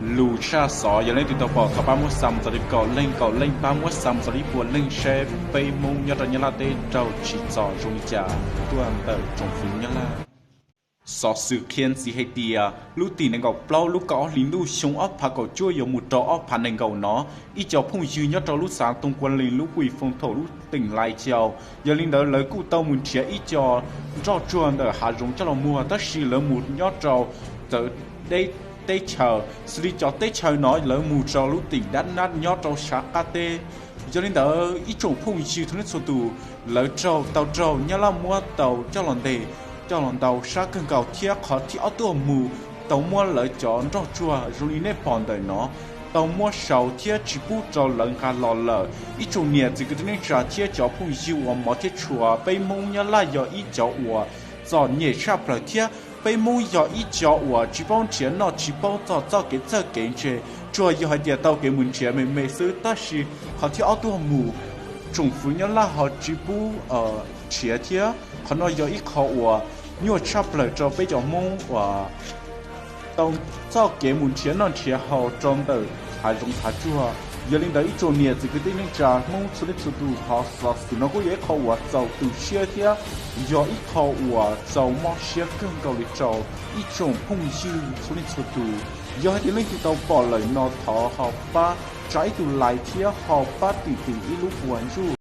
Lus tshaj xov, yog leej twg tau pom thov pab muab xa mus txog li kaum leej, kaum leej pab muab xa mus txog li ib puas leej saib peb Hmoob nyob rau Nyab Laj teb raug tsim txom zoo li cas tuaj ntawm tsoom fwv Nyab Laj. Xov xwm qhia ntxiv hais tias lub tim nees nkaum plaub lub kaum ob hlis ntuj xyoo ob phav kaum cuaj yuav mus rau ob phav nees nkaum no, ib co phooj ywg nyob rau lub xav Tooj Kua Lees lub pwj foob thaum lub teem Lais Cau, yog li ntawd lawv kuj tau mus nrhiav ib co nroj tsuag ntawm hav zoov coj los muag, tab sis lawv mus nyob rau txawv deb teb chaws, xws li cov teb chaws no lawv mus rau lub tim Dab Nab nyob rau sab qab teb. Yog li ntawd ib tsoom phooj ywg txhua leej txhua tus, lawv raug tau raug Nyab Laj muab tau coj los ntes, coj los ntaus sab kawg nkaus thiab qhov thib ob tuaj mus tau muab lawv cov nroj tsuag zoo li nej pom ntawm no tau muab sau thiab tsis pub rau lawv nqa los lawm. Ib tsoom niam txiv kwv tij neej tsa thiab cov phooj ywg uas hmov thiab tshua, peb Hmoob Nyab Laj yog ib cov uas txom nyem tshaj plaws thiab peb Hmoob yog ib co uas tsis paub nrhiav noj tsis paub txog txoj kev txawj kev ntse, tsuas yog hais tias tau kev mus nrhiav me me xwb, tab sis qhov thib ob tuaj mus tsoom fwv Nyab Laj ho tsis pub nrhiav thiab. Qhov no yog ib qho uas nyuaj tshaj plaws rau peb cov Hmoob uas tau txoj kev mus nrhiav noj nrhiav haus rau ntawm hav zoov hav tsuag. Yog li ntawd ib tsoom niam txiv kwv tij neej tsa Hmoob txhua leej txhua tus, qhov xov xwm no kuj yog ib qho uas txaus tu siab thiab yog ib qho uas txaus mob siab kawg nkaus li rau ib tsoom phooj ywg txhua leej txhua tus. Yog hais tias leej twg tau pom lawm no thov ho pab tsa ib tug like thiab ho pab tim tim ib lub ua ntsuj.